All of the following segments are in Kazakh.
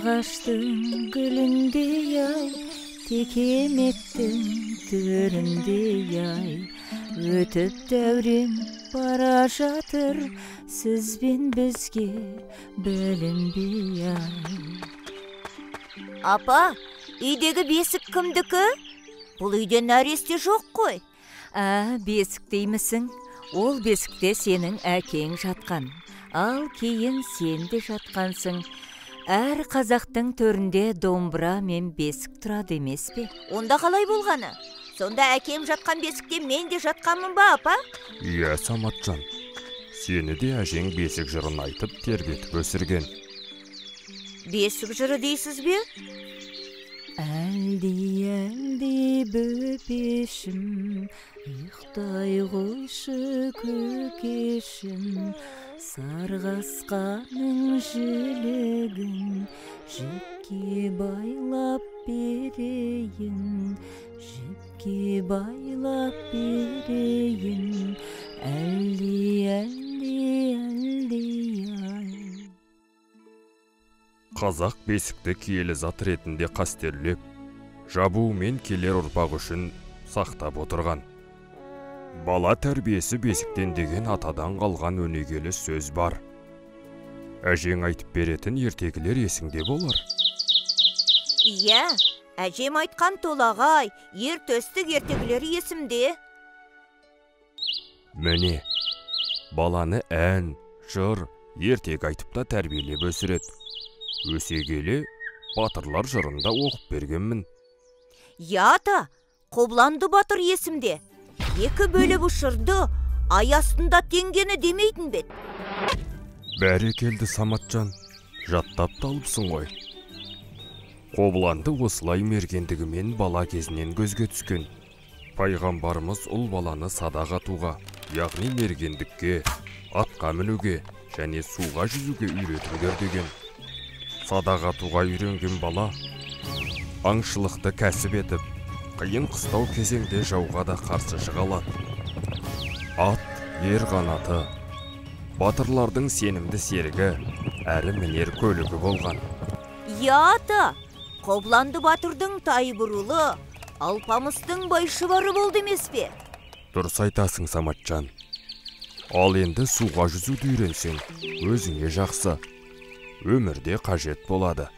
Сарыағаштың гүліндей ай, текеметтің төріндей ай, өтіп дәурен бара жатыр, сіз бен бізге білінбей ай. Апа, үйдегі бесік кімдікі? Бұл үйде нәресте жоқ қой. Ә, бесік деймісің? Ол бесікте сенің әкең жатқан. Ал кейін сен де жатқансың. Әр қазақтың төрінде домбыра мен бесік тұрады емес пе? Онда қалай болғаны? Сонда әкем жатқан бесікте мен де жатқанмын ба, апа? Иә, Саматжан. Сені де әжең бесік жырын айтып тербетіп өсірген. Бесік жыры дейсіз бе? Әлди, әлди бөпешім, ұйықтай қойшы көкешім, сарғасқаның жілігін жіпке байлап берейін, жіпке байлап берейін, әлди, әлди, әлди ай. Қазақ бесікті киелі зат ретінде қастерлеп, жабуымен келер ұрпақ үшін сақтап отырған. Бала тәрбиесі бесіктен деген атадан қалған өнегелі сөз бар. Әжең айтып беретін ертегілер есіңде болар? Иә, әжем айтқан Толағай, ер төстік ертегілері есімде. Міне, баланы ән, жыр, ертегі айтып та тәрбиелеп өсіреді. Өсе келе батырлар жырында оқып бергенмін. Иә, ата, Қобыланды батыр есімде. Екі бөліп ұшырды, ай астында теңгені демейтін бет. Бәрекелді, Саматжан, жаттап та алыпсың ғой. Қобыланды осылай мергендігімен бала кезінен көзге түскен. Пайғамбарымыз ұл баланы садақ атуға, яғни мергендікке, атқа мінуге және суға жүзуге үйретіңдер деген. Садақ атуға үйренген бала аңшылықты кәсіп етіп, қиын қыстау кезеңде жауға да қарсы шыға алады. Ат ер қанаты, батырлардың сенімді серігі, әрі мінер көлігі болған. Иә, ата, Қобыланды батырдың тайы бұрулы, Алпамыстың байшыбары болды емес пе? Дұрыс айтасың, Саматжан. Ал енді суға жүзуді үйренсең, өзіңе жақсы. Өмірде қажет болады.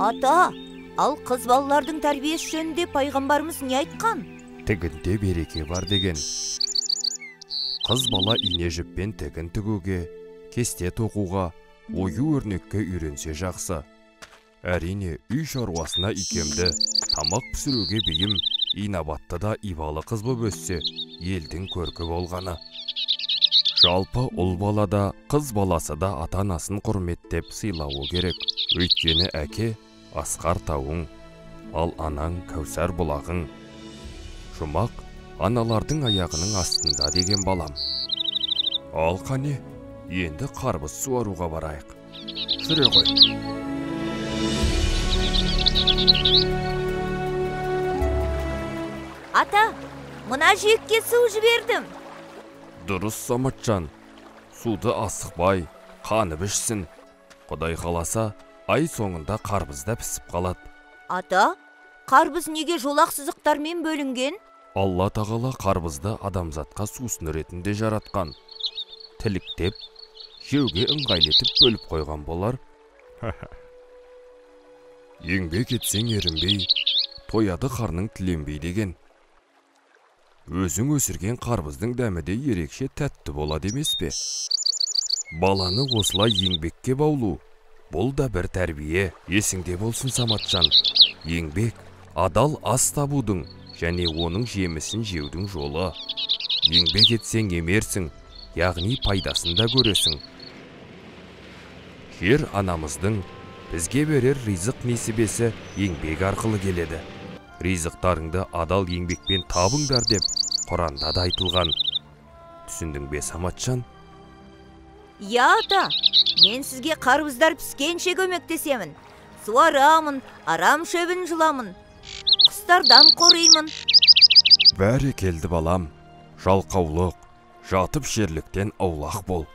Ата, ал қыз балалардың тәрбиесі жөнінде пайғамбарымыз не айтқан? Тігінде береке бар деген. Қыз бала ине жіппен тігін тігуге, кесте тоқуға, ою өрнекке үйренсе жақсы. Әрине, үй шаруасына икемді, тамақ пісіруге бейім, инабатты да ибалы қыз боп өссе, елдің көркі болғаны. Жалпы ұл бала да, қыз баласы да ата-анасын құрметтеп сыйлауы керек. Өйткені әке асқар тауың, ал анаң кәусар бұлағың. Жұмақ аналардың аяғының астында деген балам. Ал қане, енді қарбыз суаруға барайық. Жүре ғой. Ата, мына жиекке су жібердім. Дұрыс, Саматжан. Суды асықпай, қанып ішсін. Құдай қаласа, ай соңында қарбыз да пісіп қалады. Ата, қарбыз неге жолақ сызықтармен бөлінген? Алла тағала қарбызды адамзатқа сусын ретінде жаратқан. Тіліктеп, жеуге ыңғайлы етіп бөліп қойған болар. Еңбек етсең ерінбей, тояды қарның тіленбей деген. Өзің өсірген қарбыздың дәмі де ерекше тәтті болады емес пе? Баланы осылай еңбекке баулу, бұл да бір тәрбие. Есіңде болсын, Саматжан. Еңбек, адал ас табудың және оның жемісін жеудің жолы. Еңбек етсең емерсің, яғни пайдасын да көресің. Жер анамыздың бізге берер ризық несібесі еңбек арқылы келеді. Ризықтарыңды адал еңбекпен табыңдар деп Құранда да айтылған. Түсіндің бе, Саматжан? Иә, ата, мен сізге қарбыздар піскенше көмектесемін. Суарамын, арам шөбін жұламын, құстардан қоримын. Бәрекелді балам, жалқаулық, жатып жерліктен аулақ бол.